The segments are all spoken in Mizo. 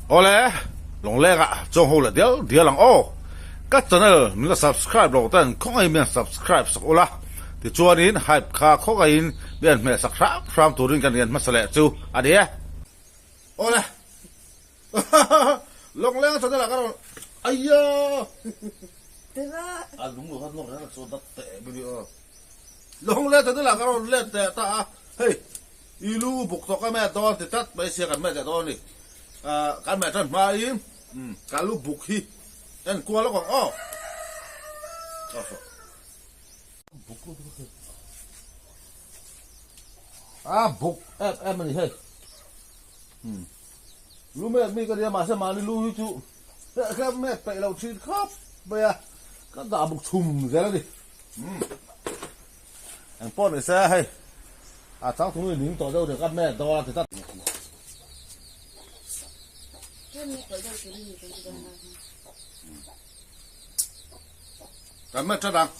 Awle, Lawngleng ah chuang ho leh dial dial ang aw. Ka channel min la subscribe lo ten khawngaihin min han subscribe sak ula, tichuanin hype kha khawngaihin min han hmeh sak hram hram turin kan rian hmasa leh chu a ni e. Awle, Lawngleng channel ah ka rawn Aiya! A lung lo kha nawr reng a chuan dat teh em ani aw. Lawngleng channel ah ka rawn let teh ta a, hei. I lu buk tawh ka met dawn ti tlat mai sia kan met leh dawn a ni. Kan met tan hmain ka lu buk hi en kual lawk ang aw. A buk em em a ni hei. Lu met mi ka nia mahse mahni lu hi chu ka met peih lo thin khawp mai a, ka dah buk chhum zel a ni. Eng pawh ni se hei a changthung hi ning tawh deuh nia ka met dawn a ti tlat. Kan met tlat ang.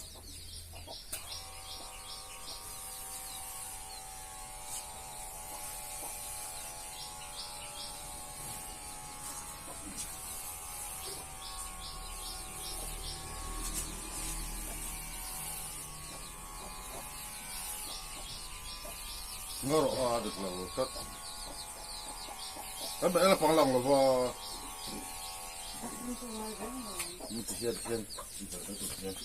Ngaw rawh a dik lo tlat. Kan beh la pang lang lo va. Ti hian ti hian ti hian.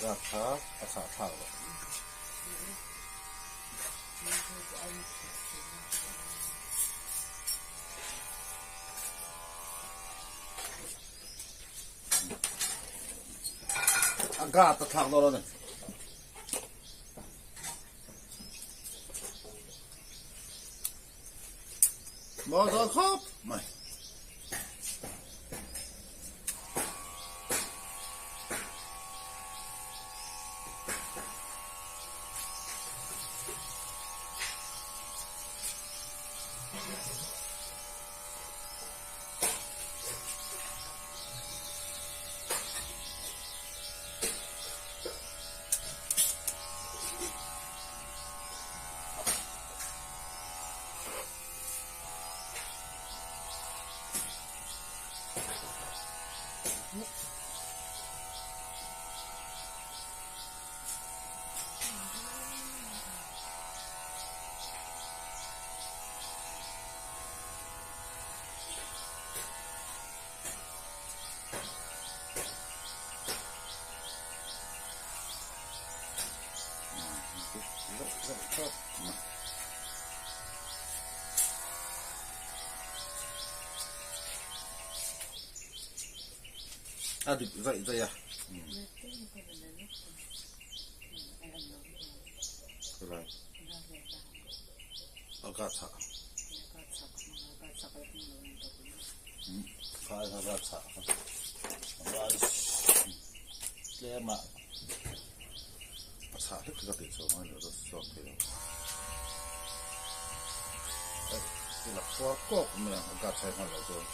Ka kha a chhah thlak loh. A gat a thlak dawn a ni. Maw dawn khawp mai. A dik zaih zaih a. A ka chhah. Kha a ka chhah. Tlem a a chhah hlek ka tih chuan mai lo chuan thei lo. I la khuar kawk mai ang a ka chhai nghal lo chuan.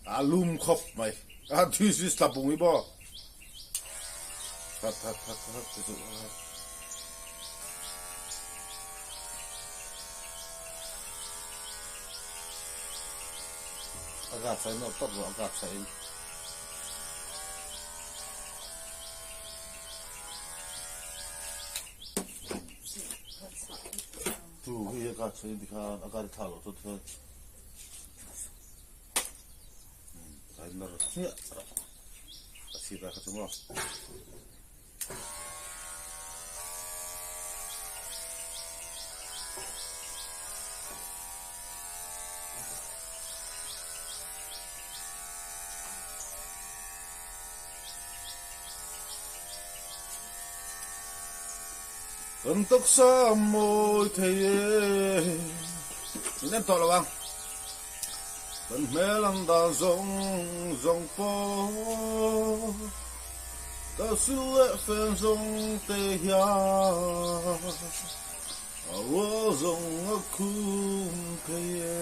A lum khawp mai a this is tlabung hi maw that that that that ti chu a kap sai nawk tawp rawh a kap sai in. Chu hi a kap sai ti khan a kar tha lo chu ti sai nar hmiah rawh a chhit a kha chu maw. Kan taksa mawi thei e. Min en tawh lo ang. Kan hmel ang dan zawng zawng pawh ka sil leh fen zawng te hian a rual zawng a khum thei e.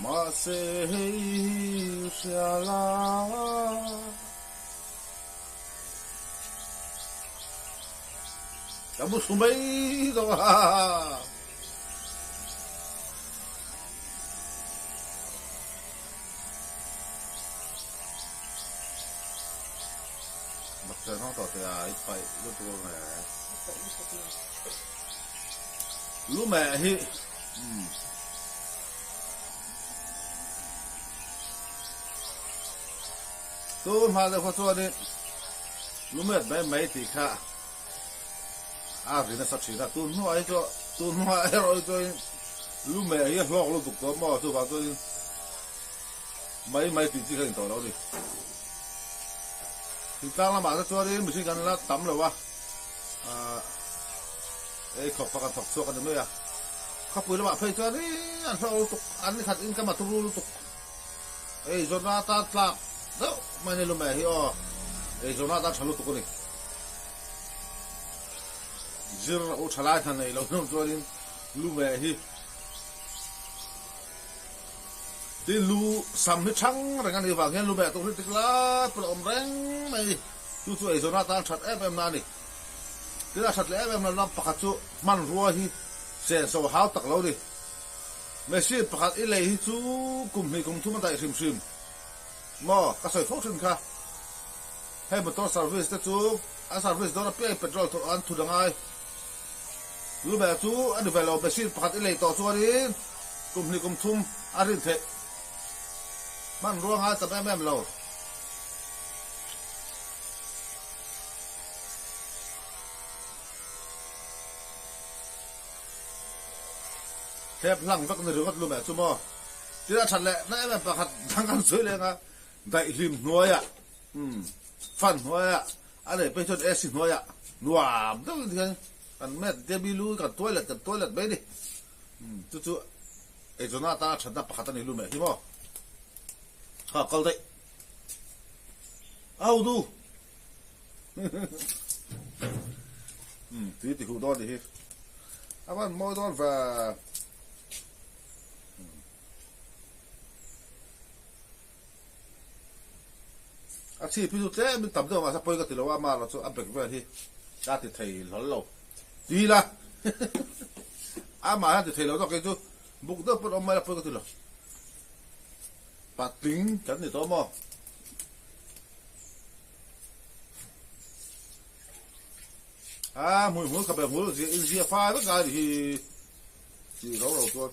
Mahse hei hi hria la. Ka mu thlu mai dawn a. Bakchai hmang tawh teh a, i paih lutuk ang e. Lu meh hi umm. Tu hma deuh kha chuanin lu met mai mai tih kha a ri nasa thin a, tun hnuah hi chuan tun hnuah erawh hi chuanin lu meh hi a hlawk lutuk tawh maw chuvang chuanin mai mai tih chi kha in tawh lo a ni. Thingtlang lamah te chuanin mihring kan la tam lo a, ahh ei khawp kha kan thawk chhuak a ni mai a, khawpui lamah phei chuanin an hlawk lutuk an ni khat income a turu lutuk. Ei zawrhna atan tlak deuh mai ni lume hi aw, ei zawrhna atan tha lutuk a ni. Zir u tha lai hna nei lo hnung chuanin lume hi tin lu sam hi thang reng a nih vang hian lume tur hi tik lai pawh a awm reng mai chu chu ei zawrhna atan that em em na a ni. Tin a that leh em em na lam pakhat chu hmanrua hi senso hau tak lo a ni. Machine pakhat i lei hi chu kum hnih kum thum a daih hrim hrim maw? Ka sawi fo thin kha. Hei motor service te chu a service dawn apiang in petrol thawh an thut a ngai. Lumeh chu a ni ve lo, machine pakhat i lei tawh chuanin kum hnih kum thum a rin theih. Hmanrua ngai tam em em lo. Hlep hlang vek ni ringawt lu meh chu maw? Tin a that leh na em em pakhat dang kan sawi leng a, daihlim hnuaiah umm fan hnuaiah a nei phei chuan AC hnuaiah nuam deuh in hian kan met Debbie lu kan toilet kan toilet mai ni umm chu chu eizawn atana thatna pakhat a ni lu meh hi maw? Kha kal daih au du Umm tui ti huh dawn ni hi a van mawi dawn ve a chhip hi chu tlem in tam deuh mahse pawi ka ti lo a amaherawh chu a bek vel hi ka ti thei hlawl lo ti ila amah hian ti thei lo zawk kei chu buk deuh pawn awm mai la pawi ka ti lo patling kan ni tawh maw. A hmuihmul kha hmul ziah in ziah fai vek a nih hi tih ro ro chuan.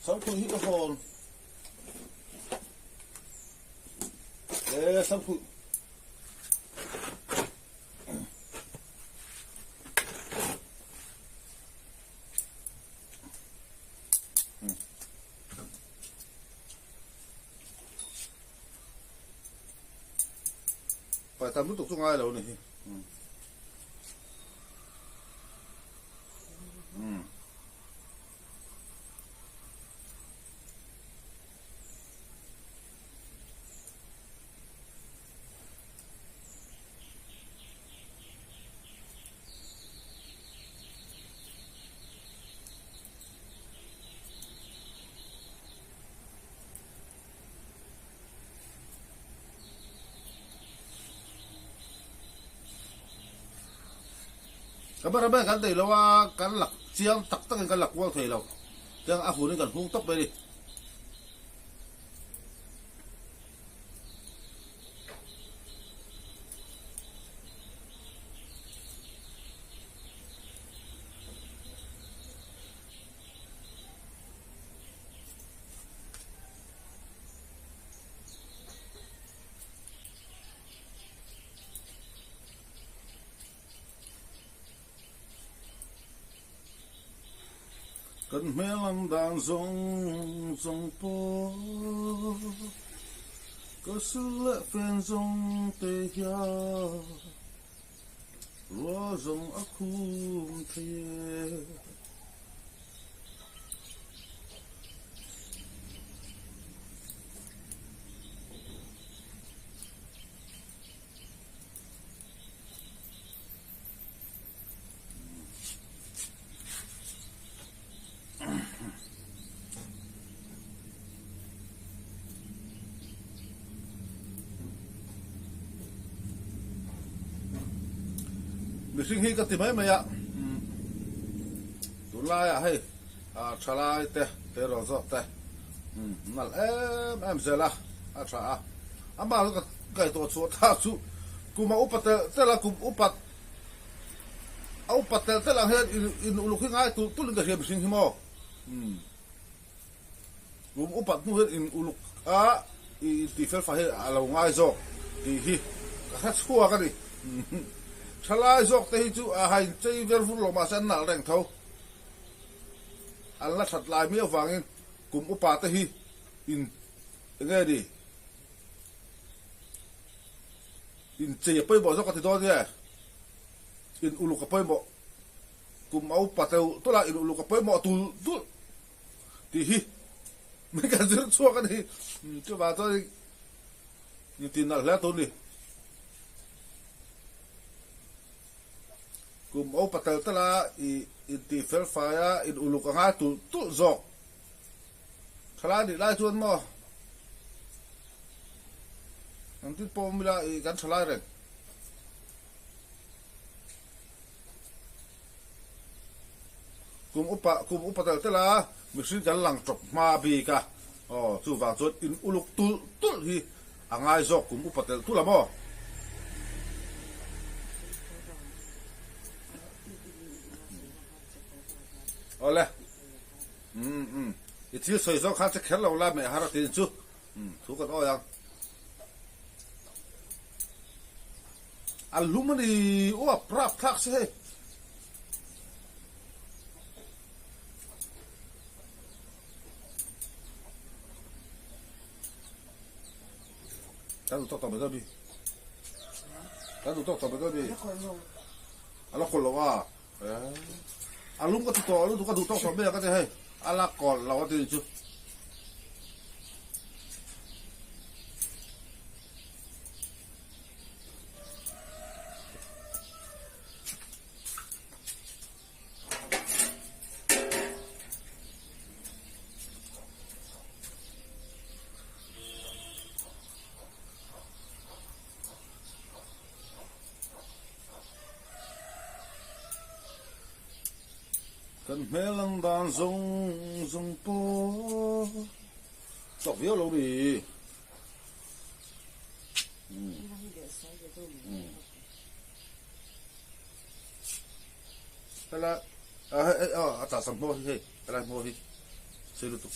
Samkhui hi ka hawn. E samkhui. Pai tam lutuk chu ngai lo ni hi. Camera man kan nei lo a, kan lak chiang tak tak in kan la kual thei lo. Tiang a hun in kan hung tawp mai a ni. Kan hmel ang dan zawng zawng pawh ka sil leh fen zawng te hian ruah zawng a khum thei e. Mihring hi ka ti mai mai a, tunlaiah hei thalai te tleirawl zawk te nalh em em zel a, a tha a, amah chu ka ngaihtuah chhuah thlak chu kum a upa telh telh a, kum upat a upat telh telh ang hian in uluk hi ngai tulh tulh in ka hria mihring hi maw kum upat hnu hian in uluk a i tih fel fai hi a lo ngai zawk tih hi ka hre chhuak a ni thalai zawk te hi chu a hain chei ver vur lo mahse an nalh reng tho an la that lai miau vangin kum upa te hi in enge ni Inchei a pawimawh zawk a ti dawn nge? In uluk a pawimawh. Kum a upa teuh tulh a, in uluk a pawimawh tulh tulh tih hi min kan zir chhuak a ni. Chuvang chuan in ti nalh hle tur ni. Kum a upa tel tel a, i inti fel fai a, in uluk a ngai tulh tulh zawk. Thalai nih lai chuan maw An tin pawh awm ila ih kan tha lai reng. Kum upa kum upa tel tel a mihring kan lang tawp hma bik a aw chuvang chuan in uluk tulh tulh hi a ngai zawk kum upa tel tulh a maw. Awle umm umm i thil sawi zawk khan che kher lo la meh har a tin chu. Umm thu kan awi ang. A lum a ni uap rap thlak si hei. Kan duh tawk tawh mai dawn mi. Kan duh tawk tawh mai dawn mi. A la kawlh lo a. A lum ka ti tawh lutuk ka duh tawk tawh mai a ka ti hei a la kawlh lo a ti chu. Kan hmel ang dan zawng zawng pawh chawk viau lo ni. Helai a chah sam hmaw hi hei helai hmaw hi sei lutuk.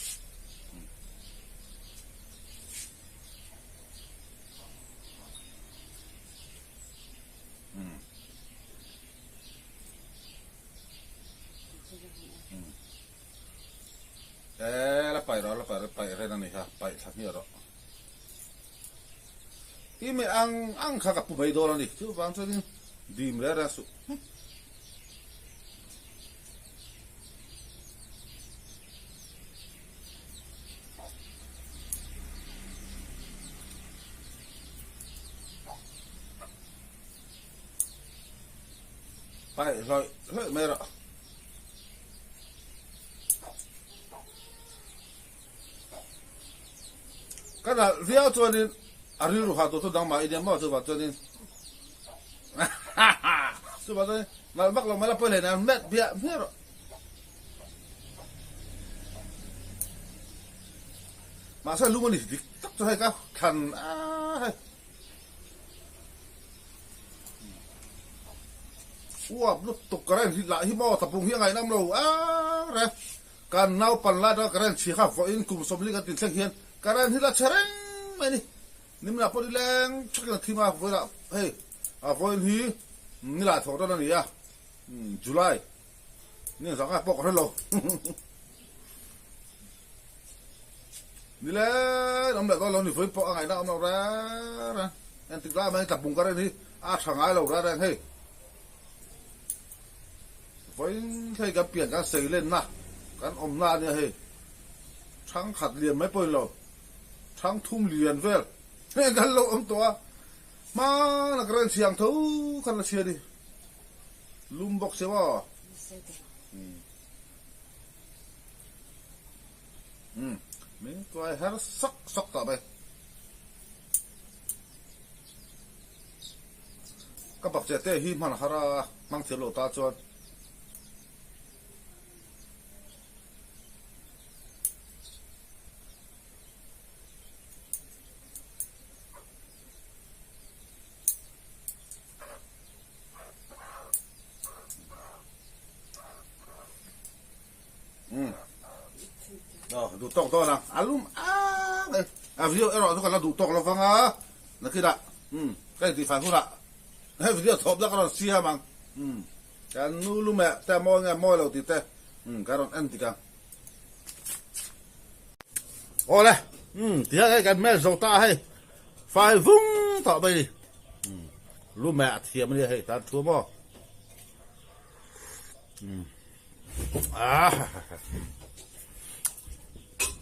E la pai rawh la pai rawh pai ren a ni kha paih thla hmiah rawh. I meh ang ang kha ka pu mai dawn a ni chuvang chuanin dim reng reng suh. Paih hlawih hlawih mai rawh. Ka nalh viau chuanin a rilru ha tur chu dangmah i nia maw chuvang chuanin chuvang chuanin nalh vak lo mai la pawi hle nen met biah hmiah rawh. Mahse lung a ni dik tak chu hei ka thlan a hei. Uap lutuk current hi lah hi maw tapung hi a ngaihnawm lo a re. Kan naupan lai atanga current chhia kha vawiin kum 40 kan tinthleng hian current hi la chhe reng mai a ni. Nimla pawh ni leng thakin a thim a, vawilah hei a vawiin hi nilai thawk dawn a ni a, July ni ang zah ngai pawh ka hre lo. Ni leng awm leh dawn lo ni vawiin pawh a ngaihna awm lo reng reng. Engtik lai mai tlapung current hi a tha ngai lo reng reng hei. Vawiin thlei kan pian kan sei lenna kan awmna a nia hei. Thangkhat lian mai pawhin lo thang thum lian vel hei kan lo awm tawh a, hmana ka rawn chhiang tho khan la chhia ni. Lum bawk se maw? Umm min tuai her sak sak tawh mai. Ka bakcheh te hi hman har a, hmang thiam lo ta chuan. Umm aw duh tawk dawn ang a lum ang e a video erawh chu kan la duh tawk lo vang a nakinah umm ka intihfai hunah he video thawp na ka rawn siam ang umm kan nu lum eh te a mawi nge mawi lo tih te umm ka rawn en dik ang awle umm tihian hei kan hmel zo ta a hei fai vung tawh mai ni umm lum eh a thiam a nia hei tan thu maw umm.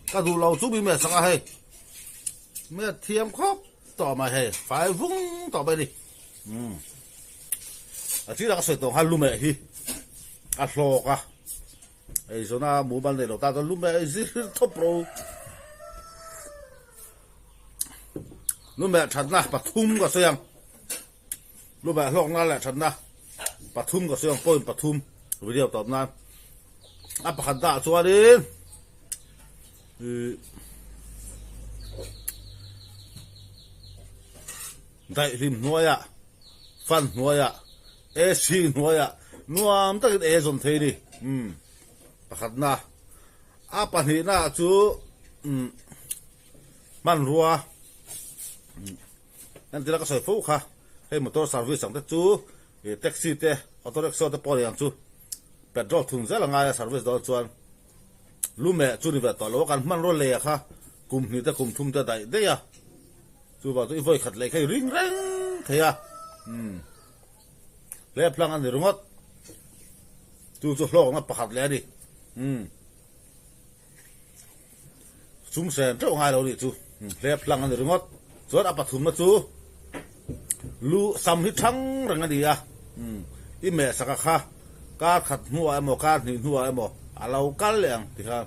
Ka duh lo chu mi meh sak a hei mi a thiam khawp tawh mai hei fai vung tawh mai ni umm a chirah ka sawi tawh khan lu meh hi a hlawk a ei zawna mumal nei lo tan chuan lu meh hi zir thawp ro lu meh thatna pathum ka sawi ang. Lu meh hlawkna leh thatna pathum ka sawi ang point pathum video tawp nan a pakhat dah chuanin ih daihlim hnuaiah fan hnuaiah AC hnuaiah nuam takin ei a zawn thei a ni umm pakhatna a pahnihna chu umm hmanrua Entir a ka sawi fo kha, hei motor service ang te chu ih taxi te auto rickshaw te pawh ni ang chu petrol thun zel a ngai a service dawn chuan lumeh chu ni ve tawh lo a kan hmanraw lei a kha kum hnih te kum thum te daih daih a chuvang chu i vawi khat lei kha i ring reng thei a umm hlep hlang a ni ringawt chu chu hlawkna pakhat leh a ni umm. Sum sen teuh ngai lo nih chu hlep hlang a ni ringawt. Chuan a pathumna chu lu sam hi thang reng a ni a, i meh saka kha kar khat hnuah emaw kar hnih hnuah emaw a lo kal leh ang ti khan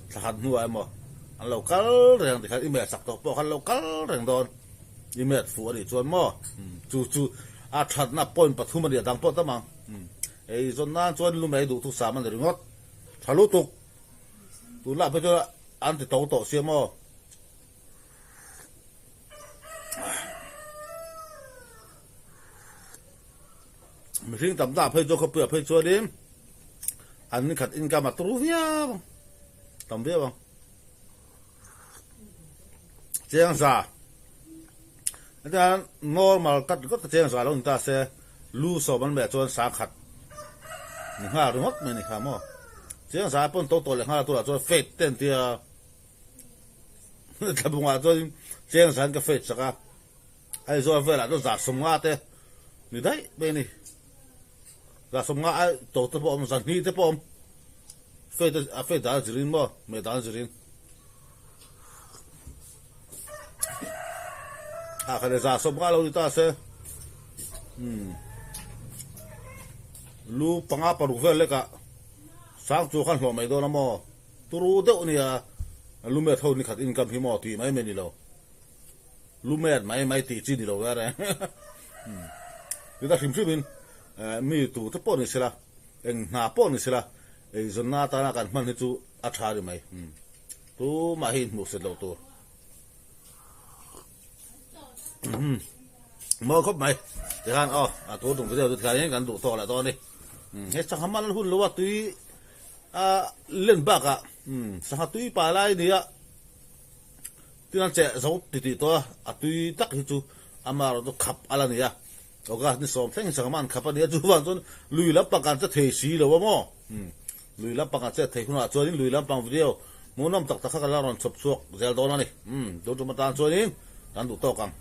thla khat hnuah emaw an lo kal reng ti khan i meh sak tawh pawh khan lo kal reng dawn i met fuh a nih chuan maw chu chu a thatna point pathum a ni a dang pawh tam ang. Eizawn nan chuan lu mai duh thusam a ni ringawt. Tha lutuk. Tunlai phei chuan an ti to tawh sia maw? Mihring tam tak phei chuan khawpuiah phei chuanin an nikhat income a turu viau ang, tam viau ang. Chengza hetiang normal cut ringawt chengza lo ni ta se lu sawm an meh chuan sangkhat ni nghal ringawt mai a ni kha maw. Chengza pawn to tawh leh nghal turah chuan fate te an tia. Thlabungah chuan chengza in ka fate sak a, Aizawl velah chuan 150 te ni daih mai a ni. 150 ai to te pawh a awm, 200 te pawh a awm. Fate a fate dan zirin maw, meh dan zirin. A kha le 150 lo ni ta se. Umm lu panga paruk vel lekah sang chu khan hlawh mai dawn a maw. Turu deuh nia lumet ho nikhat income hi maw tih mai mai ni lo. Lumet mai mai tih chi ni lo ve reng. Tuna hrim hrim in mi tu te pawh ni sela, eng hna pawh ni sela eizawnna atana kan hman hi chu a tha a ni mai. Tumah hi inhmuh set loh tur. Mawi khawp mai. Tikhan aw a tur tum video chu tikhan in kan duh tawk leh dawn a ni. He sangha man hun lo a tui a len bakah sangha tui pa lai a ni a, tin an cheh zo ti tih tawh a, a tui tak hi chu amaherawh chu khap a la ni a, August ni sawm thleng hi sangha man khap a ni a, chuvang chuan lui lampang kan che thei si lo a maw? Lui lampang kan che thei hunah chuanin lui lampang video hmuhnawm tak tak kha kan la rawn chhawp chhuak zel dawn a ni. Tun tum atan chuanin kan duh tawk ang.